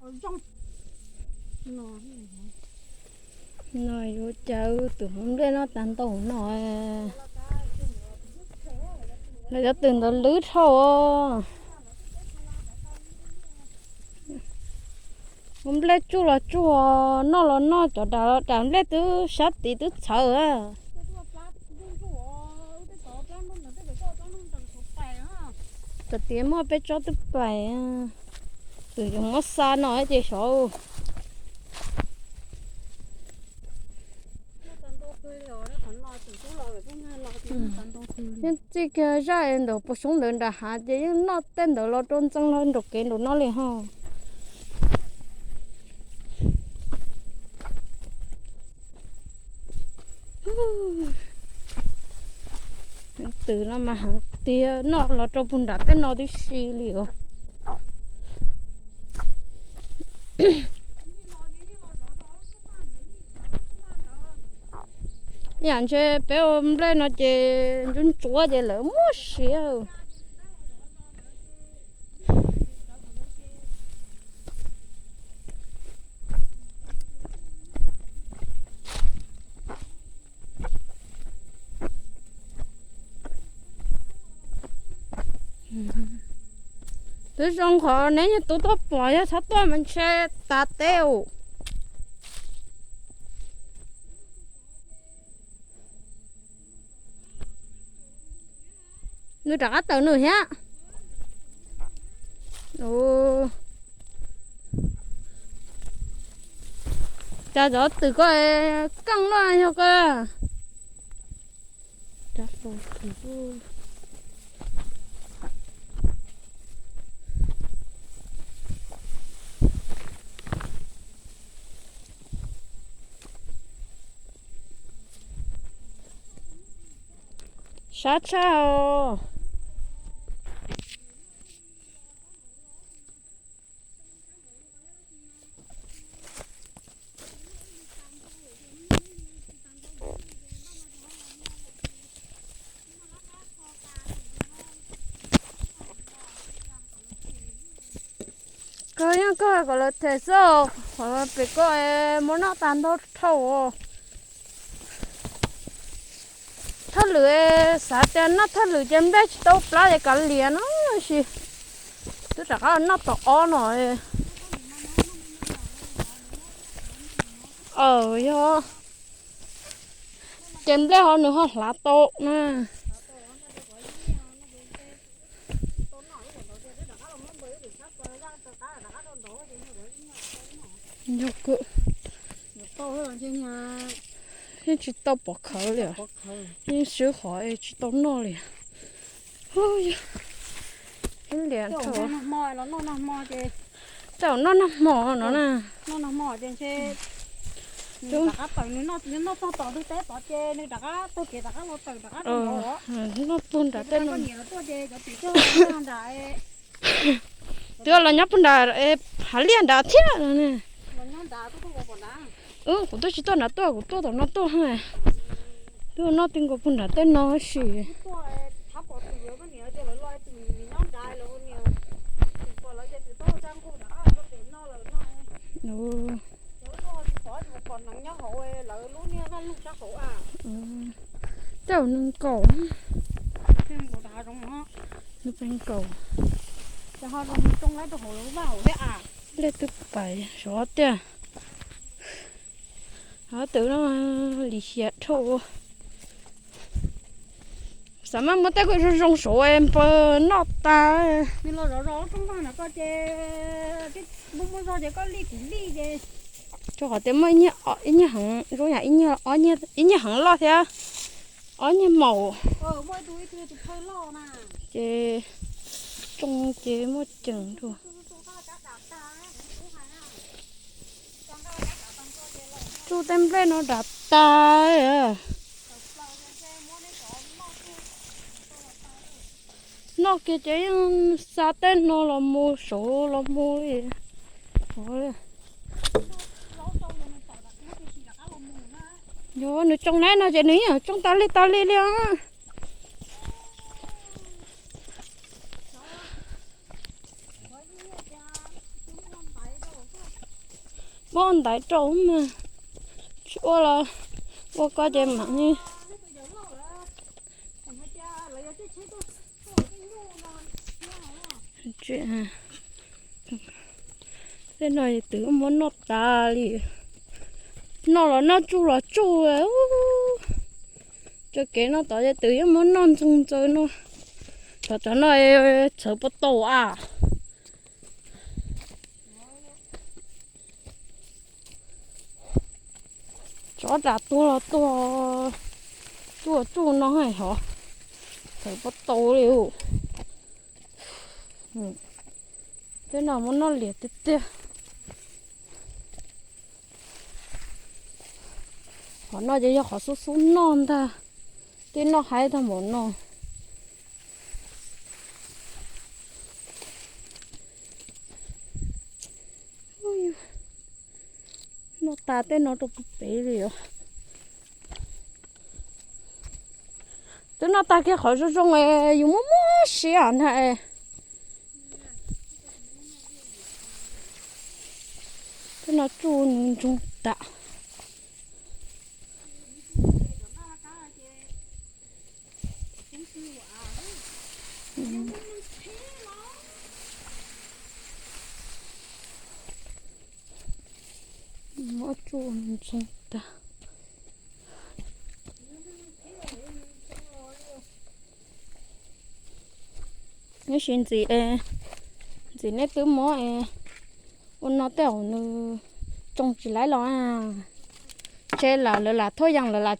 No yuav cas tus hmoov nplej no tag ntau no. Lawv cov twm ntawd lwb dhau. Hmoov nplej tsuj los tsuj, noj los noj, cov dam los dam, nplej twb sab tid twb txhawv. Cov tiav muaj peb tsob twb pais, twm yuav muab xa no ces xyov. Yeej txij kiag zaj es ntawm puas xyoob ntawd nram hav ces yeej noj tej ntawd los rau ntxeev los nraum kev nraum no li ho. Twm no mas heev tiag, noj los rau puag nram tej no tib si li os. Yam ntshe peb ua nplej no ces ntsuab ntsuab ces lawv muab siav. Twb zoo qhov neb yog tus tuaj pom, yog txhob tuaj mas ntshe tas teb os. Nws rov qab tawm nws thiab. Cas cov twm ko keej luaj yog ko. Sab tshaj os. Koj yeej koj kom lawv them xwb, qhov pem koj muab noj tag ntau dhau. Thawj lwm xav tias noj thawj lwm ces nplej tsis tau plab ces kav liam no, tab sis twb rov qab noj tom ob no. Aw, yog ces nplej ho nws ho hlav tau na. Yog kawg, yeej tsis tau pov khawv li, yeej swb qhov tsis tau noj li. Ib liam, tej zaum noj nag hmo no na. Noj puag nram tej no. Twb los nyob puag nram hav liaj nrad thiab no ne. Kuv twb tsis tuaj nrad tuaj, kuv tuaj tom no tuaj. Twb noj ti nkaus puag nram tej no sis. Tej zaum nws nkaum, nws pes nkaum. Nplej twb pais sov tiag. Hov twm no lim hiam dhau. Xav mas muab tej ko zoo zoo saud npawg noj tas. Rau qhov tias muaj ib nyuag heev, zoo yam ib nyuag heev loj thiab ob nyuag maum. Ces tsoo ces muaj ceem dua. Tsuj tej nplej no dav tas. Noj kiag ces yeej xa tej no los mus saud los mus li. Yog nws tsoo nab no ces nws yeej tsoo tas li tas li li os. Muab ntaiv rau mas, tsis ua los ua ko ces mam li. Tej no twm muab noj tas li, noj los noj, tsuj los tsuj. Tso kev no tod ces twm yeej muab noj ntxoog ntxaws no. Cov, cov no txhawv puas tau a. Tsov ras tuag los tuag, tuaj tsuj no hos, txhawv puas tau li. Tej no muab noj liam tiag tiag. Qhov no ces yog qhov xub xub noj ntag, tej noj haib tag npaum no. Noj tas tej no rau pem li os. Twb noj tag kiag qhov zoo zoo es yus muab muab siab ntag. Tej no tsuj ntsoog tas. Muab tsuj ntsoog tas. Neb sis ntxim, ntxim neb twb muab ua no tej zaum nws tsoo tsis laib los. Ntshe lawv lam thauj yas lawv lam